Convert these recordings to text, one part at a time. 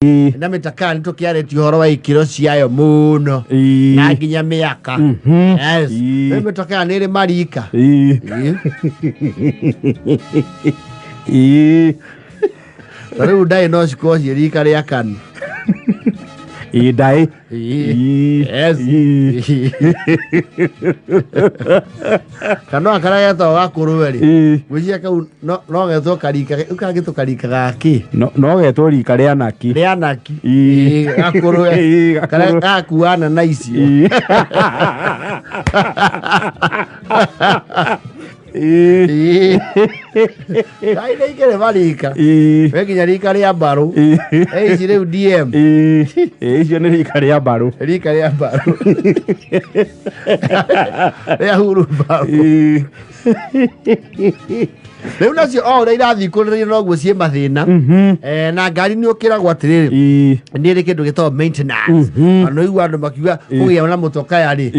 Na mĩtakaa nĩ tũkĩarĩtie ũhoro wa ikĩro ciayo mũno na nginya mĩaka. Yes. Rĩu mĩtokaa nĩ ĩrĩ marika. Ta rĩu ndaĩ no cikorwo ciĩ rika rĩa kana. Ĩ ndaĩ. Yes. Kana karĩa getagwo gakũrwe rĩ, ngwĩciria kau no getwo karika, rĩu kangĩ tũkarika gakĩ? No getwo rika rĩa naki. Rĩa naki. Ĩ. Gakũrwe. Ĩ, gakũrwe. Karĩa gakuana na icio. Ĩ. Ngai nĩ ikĩrĩ marika. We nginya rika rĩa mbarũ. Ici rĩu DM. Ĩ, icio nĩ rika rĩa mbarũ. Rika rĩa mbarũ. Rĩa huru mbarũ. Rĩu nacio o ũrĩa irathiĩ ikũrĩrĩire noguo ciĩ mathĩna. Na ngari nĩ ũkĩragwo atĩrĩrĩ, nĩ ĩrĩ kĩndũ gĩtagwo maintenance. Ona ũigua andũ makiuga kũgĩa na mũtokaya rĩ,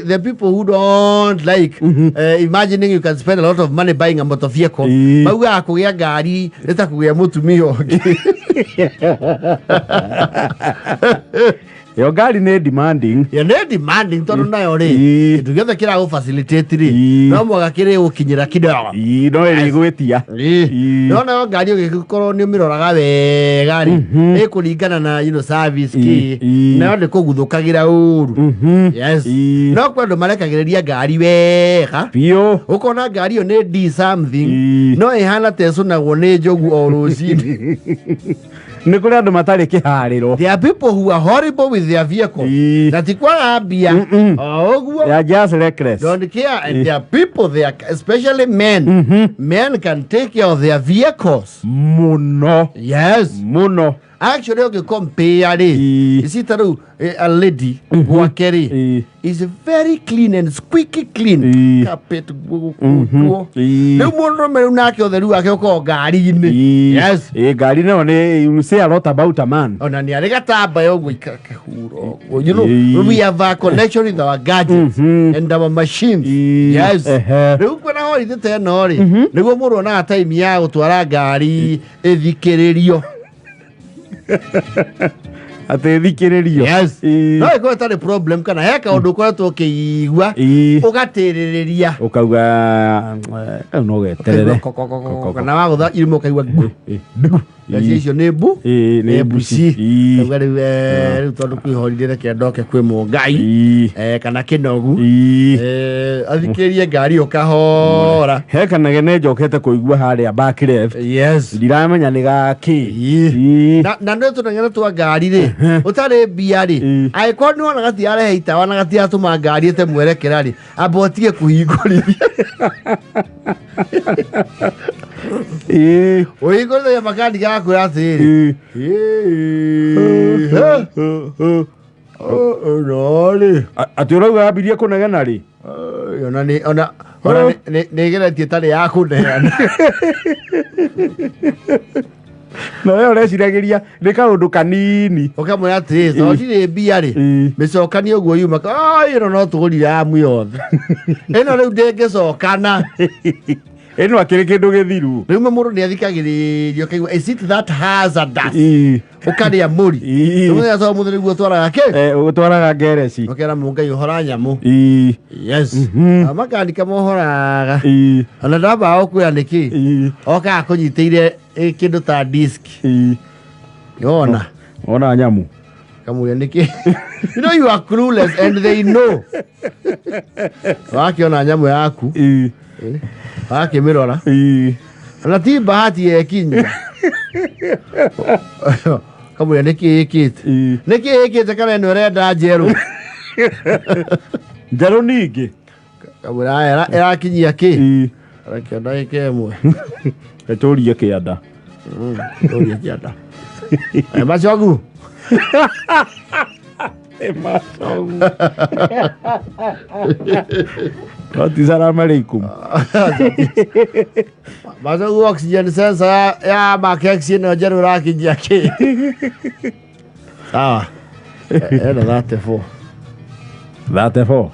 the people who don't like imagining you can spend a lot of money buying a motor vehicle, maugaga kũgĩa ngari nĩ ta kũgĩa mũtumia ũngĩ. Ĩyo ngari nĩ demanding. Ya nĩ demanding tondũ nayo rĩ, kĩndũ gĩothe kĩragũ facilitate rĩ, no mũhaka kĩrĩ gũkinyĩra kidogo. Ĩ, no ĩrĩgwĩtia. No nayo ngari ũgĩkorwo nĩ ũmĩroraga wega rĩ, ĩkũringana na service kĩ, nayo nĩ kũguthũkagĩra ũru. Yes. No kwĩ andũ marekagĩrĩria ngari wega. Biũ. Ũkona ngari ĩyo nĩ D something, no ĩhana ta ĩcũnagwo nĩ njogu o rũcinĩ. Nĩ kũrĩ andũ matarĩ kĩharĩro. There are people who are horrible with their vehicle. Na ti kwaga mbia. O ũguo. They are just reckless. Don't care. And there are people, they are, especially men. Men can take care of their vehicles. Mũno. Yes. Mũno. Actually, ũngĩ compare rĩ, ici ta rĩu a lady gwake rĩ is very clean and squeaky clean. Carpet guo gũkũnjwo. Rĩu mũndũrũme rĩu nake ũtheru wake ũkoragwo ngari-inĩ. Yes. Ĩ, ngari nayo nĩ, you say a lot about a man. Ona nĩ arĩ gatambaya ũguo ikakahura ũguo. We have a connection with our gadgets and our machines. Yes. Rĩu kwĩna holiday ta ĩno rĩ, nĩguo mũndũ onaga time ya gũtwara ngari ĩthikĩrĩrio. Atĩ thikĩrĩrio. Yes. No ĩkorwo ĩtarĩ problem kana he kaũndũ ũkoretwo ũkĩigua ũgatĩrĩrĩria. Ũkauga kau no geterere. Kana wagũtha irima ũkaigua ngu. Ngaci icio nĩ mbu. Ĩ, nĩ nĩ mbuci. mbuci. Kauga rĩu rĩu tondũ kwĩ holiday reke ndoke kwĩ mũngai kana kĩnogu athikĩrĩrie ngari ĩyo kahora. He kanegene njokete kũigua harĩa back left. Yes. Ndiramenya nĩ gakĩ. Na nĩ tũnegene twa ngari rĩ, ũtarĩ mbia rĩ, angĩkorwo nĩ wona gatiarehe itawa na gatiratũma ngari ĩte mwerekera rĩ, amba ũtige kũhingũrithia. Ũhingũrithagia makandi gakwĩra atĩrĩrĩ, ĩno rĩ. Atĩ ũrauga yambirie kũnegena rĩ? Ona nĩ ona ona nĩ ĩgeretie ĩtarĩ ya kũneana. Na we ũreciragĩria nĩ kaũndũ kanini. Ũkamwĩra atĩrĩ, tondũ ndirĩ mbia rĩ, mĩcokanie ũguo yuma. Ai, ĩno no tũgũrire amu yothe. Ĩno rĩu ndĩngĩcokana. Ĩno akĩrĩ kĩndũ gĩthiru. Rĩu mũndũ nĩ athikagĩrĩrio kaigua, is it that hazardous? Ũkarĩa mũri. Mũthenya to mũthĩ nĩguo ũtwaraga kĩ? Ũtwaraga ngereci. Ũkera mũngai ũhora nyamũ. Yes. Makanika mohoraga. Ona ndambaga gũkwĩra nĩkĩ. Okaga kũnyitĩire kĩndũ ta disk. Yona. Ona nyamũ. Kamũria nĩkĩ. You know you are clueless and they know. Wakĩona nyamũ yaku. Wakĩmĩrora. Ona ti bahati yekinya. Kamũria nĩkĩ ĩkĩte. Nĩkĩ ĩkĩte kana ĩno ĩrenda njerũ. Njerũ ningĩ. Kamũria aya ĩrakinyia kĩ? Reke ndagĩka ĩmwe. Tũrie kĩanda. Tũrie kĩanda. Macogu. Macogu. Roti salamu alaikum. Macogu oxygen sensor ya Mark X ĩno njerũ ĩrakinyia kĩ? Sawa. Ena 34. 34.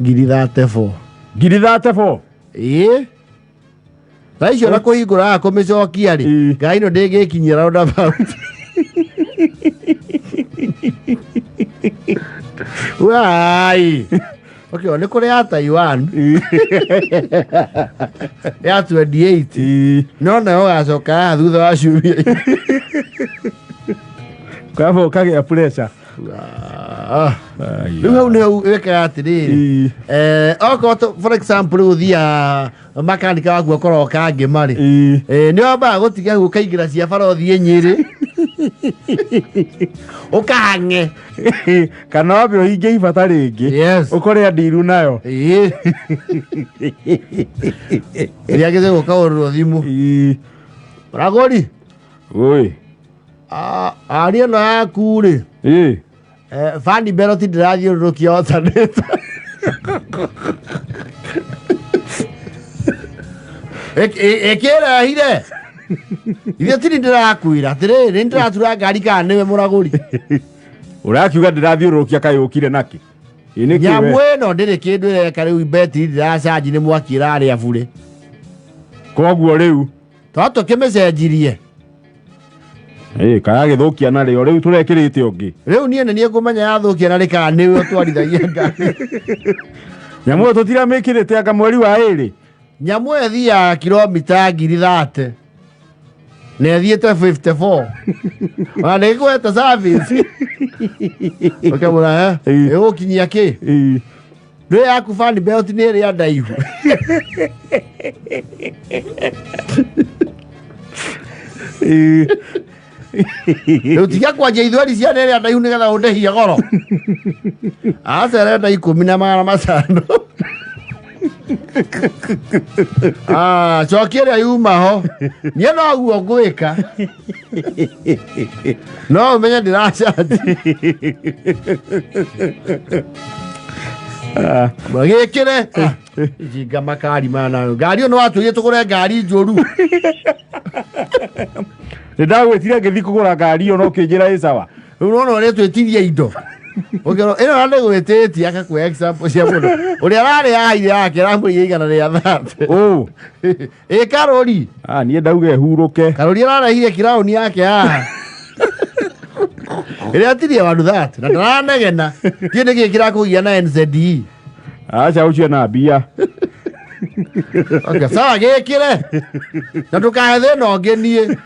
Ngiri 34. Ngiri 34. Ĩĩ. Thaa icio na kũhingũra kũmĩcokia rĩ, ngai ĩno ndĩngĩkinyia roundabout. Wai. Okay, nĩ kũrĩ ya Taiwan ya 28 no nayo ũgacoka haha thutha wa ciumia. Kaba ũkagĩa pressure. Ah. Rĩu hau nĩho wĩkaga atĩrĩrĩ, okorwo for example rĩu ũthiaga makanika waku akorwo kangĩma rĩ, nĩ wambaga gũtiga hau ũkaingĩra cia bara ũthiĩ Nyĩrĩ ũkahang'e. Kana wambe ũhinge ibata rĩngĩ. Yes. Ũkore andiru nayo. Ĩĩ. Rĩrĩa gĩthĩ gũkahũrĩrwo thimũ, mũragũri. Oi. Ari ĩno yaku rĩ, fan belt ndĩrathiũrũrũkia alternator. Ĩkĩrehire ithuĩ tiri ndĩrakwĩra atĩrĩrĩ, nĩ ndĩratura ngari kana nĩwe mũragũri? Ũrakiuga ndĩrathiũrũrũkia, kaĩ ũkire nakĩ? Ĩ nĩkĩ Nyamũ we? ĩno ndĩrĩ kĩndũ ĩreka rĩu, betiri ndĩracanji, nĩ mwaki ĩrarĩa burĩ. Koguo rĩu To tũkĩmĩcenjirie. Ĩ kayagĩthũkia narĩo rĩu tũrekĩrĩte ũngĩ. Rĩu niĩ nĩ niĩ ngũmenya yathũkia na rĩ kana nĩwe ũtwarithagia ngari. Nyamũ ĩyo tũtiramĩkĩrĩte anga mweri wa ĩrĩ. Nyamũ ĩyo ĩthiaga kilomita 30,000 na ĩthiĩte 54, ona nĩ ĩkũhete service ũkamũra ĩgũkinyia kĩ ndũ yaku fan belt nĩ ĩrĩa ndaihu. Rĩu tiga kwanjia ithweri cia nĩ ĩrĩa ndaihu nĩgetha ũndĩhie goro, aca ĩrenda 10,500. Ah, cokia ĩrĩa yuma ho, niĩ noguo ngwĩka, no ũmenye ndĩracanji gĩkĩre ijinga makari maya nayo ngari ĩyo nĩ watwĩrie tũgũre ngari njũru. Nĩ ndagwĩtire ngĩthiĩ kũgũra ngari ĩyo no ũkĩnjĩra ĩ sawa. Rĩu nona ũrĩa twĩtirie indo. Ũkĩrwo ĩno na ndĩgwĩtĩtie, akakũhe example cia mũndũ ũrĩa ararĩ ahaire yake aramũrĩire 130. Ũ. Ĩ karũri. Ah, niĩ ndauga ĩhurũke. Karũri ararehire kiraũni yake haha ĩrĩa atirie wandu that na ndaranegena ndiĩ nĩkĩ kĩrakũgia na NZE. Aca, ũcio na mbia. Okay, sawa, gĩkĩre na ndũkahe thĩna ũngĩ niĩ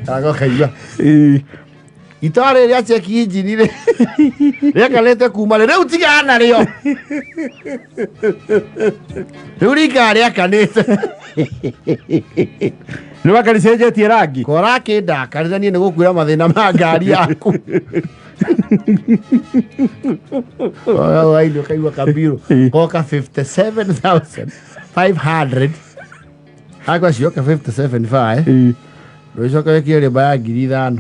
agakaigua itara rĩrĩa cheki injini rĩ rĩakanĩte kuma rĩ, rĩu tigana narĩo, rĩu rikara rĩakanĩte. Nĩ wakaricenjetie rangi. Kora kĩndakarĩra niĩ nĩ gũkwĩra mathĩna ma ngari yaku. Waini ũkaigua kabiru goka 57,500 akwa cioka 57 5, rũcoka wĩkĩre rĩmba ya 5,000.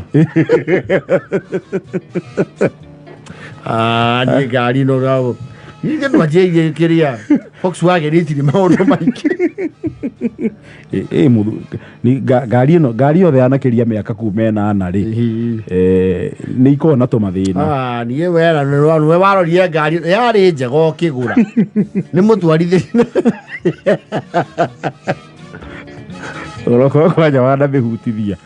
Ah, niĩ ngari ĩno rao ningĩ ndwanjĩrĩirie kĩrĩa Volkswagen itirĩ maũndũ maingĩ. Ĩ mũthu ni ngari ĩno, ngari yothe yanakĩria mĩaka kuma ĩnana rĩ, nĩ ikoragwo na tũmathĩna. Ah, niĩ wera nĩwe warorire ngari yarĩ njega ũkĩgũra nĩ mũtwarithĩria. Ũrokorwo kwanja wanamĩhutithia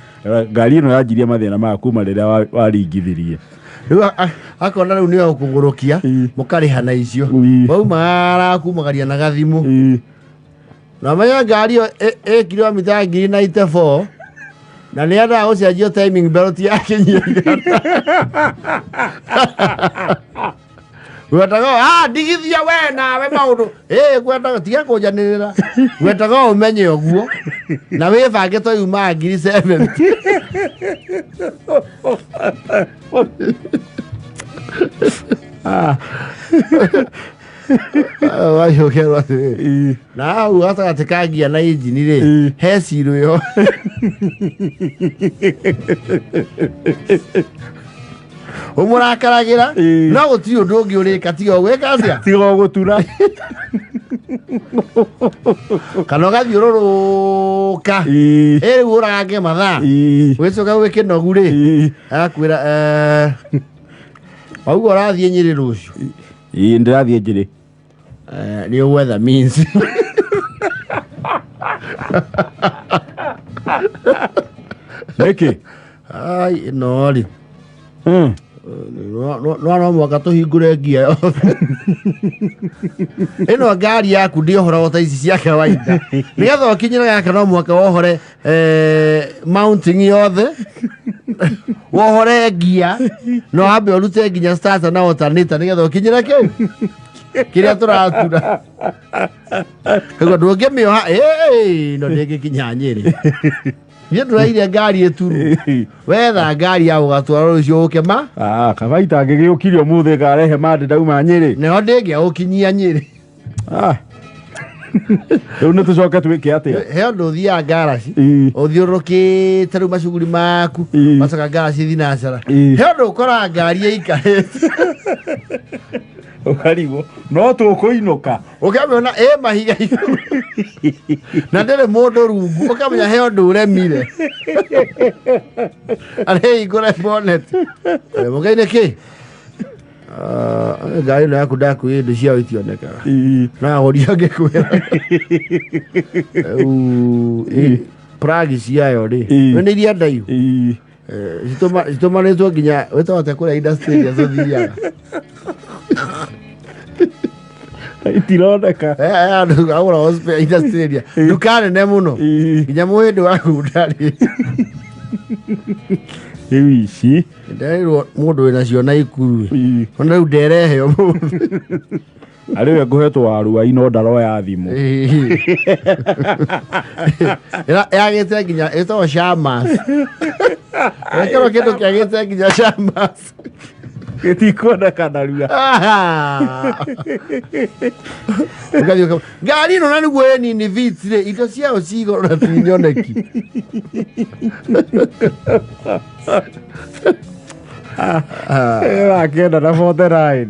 ngari ĩno yanjirie mathĩna maya kuma rĩrĩa waringithirie. Rĩu akona rĩu nĩwe ũkũgũrũkia. Mũkarĩha na icio. Wauma arakumagaria na gathimũ. Na menya ngari ĩyo ĩ kilomita 94,000 na nĩ endaga gũcenjio timing belt yakinyia 100. Ngwendaga ndigithia we nawe maũndũ ĩ ngwendaga tiga kũnjanĩrĩra, ngwendaga ũmenye ũguo na wĩbange to yumaga 70,000. Wacokerwo atĩrĩrĩ, na hau gatagatĩ ka ngia na injini rĩ, he cirũ ĩyo ũmũrakaragĩra. No gũtirĩ ũndũ ũngĩ ũrĩka tiga ũgwĩka atĩa? Tiga ũgũtura. Kana ũgathiũrũrũka. Ĩ rĩu ũrange mathaa, ũgĩcoka gwĩ kĩnogu rĩ, agakwĩra wauga ũrathiĩ Nyĩrĩ rũciũ. Ĩĩ, ndĩrathiĩ Njĩrĩ. Nĩ ũgwetha means. Nĩkĩ? Ai, ĩno rĩ, no no mwaka tũhingũre ngia yothe. Ĩno ngari yaku ndĩohoragwo ta ici cia kawaida. Nĩgetha ũkinyĩre gaka no mwaka wohore mounting yothe, wohore ngia, no wambe ũrute nginya starter na alternator nĩgetha ũkinyĩre kĩu kĩrĩa tũratura. Koguo ndũngĩmĩoha, ĩno ndĩngĩkinya Nyĩrĩ. Niĩ ndũraire ngari ĩturu. Wetha ngari ya gũgatwara rũciũ ũke ma. Ah, kaba itangĩgĩũkire ũmũthĩ ngarehe mande ndauma Nyĩrĩ. Nayo ndĩngĩagũkinyia Nyĩrĩ. Ah. Rĩu nĩ tũcoke twĩke atĩa? He ũndũ ũthiaga ngaraci. Ĩĩ. Ũthiũrũrũkĩte rĩu macuguri maku. Ĩĩ. Wacoka ngaraci thinacara. Ĩĩ. He ũndũ ũkoraga ngari ĩikarĩte. Ũkarigwo no tũkũinũka. Ũkamĩona ĩ mahiga igũrũ. Na ndĩrĩ mũndũ rungu. Ũkamenya he ũndũ ũremire. Arĩhingũre bonnet. Mũgai nĩ kĩ? Ah, ngari ĩno yaku ndakwĩ indo ciao itionekaga. Ĩĩ. No agũri angĩkwĩra. Rĩu, plug ciayo rĩ, Ĩĩ. nĩ iria ndaihu. Ĩĩ. Citũmanĩtwo nginya wĩtagwo atĩa kũrĩa industry ĩrĩa tũthiaga. Itironeka. Andũ agũragwo spare industry area. Nduka nene mũno. Ĩĩ. Nginya mũhĩndĩ waku ndarĩ. Rĩu ici. Nderirwo mũndũ wĩna cio na ikuru. Ĩĩ. Ona rĩu nderehe ũmũthĩ. Arĩ we ngũhetwo waru no ndaroya thimũ. Yagĩte nginya ĩtagwo shamas. Wekĩrwo kĩndũ kĩagĩte nginya shamas. Gĩtikuoneka narua. Ũgathiĩ ngari ĩno na nĩguo ĩ nini vits rĩ, indo ciayo ci igũrũ na ti nyoneki. Wakĩenda na 49.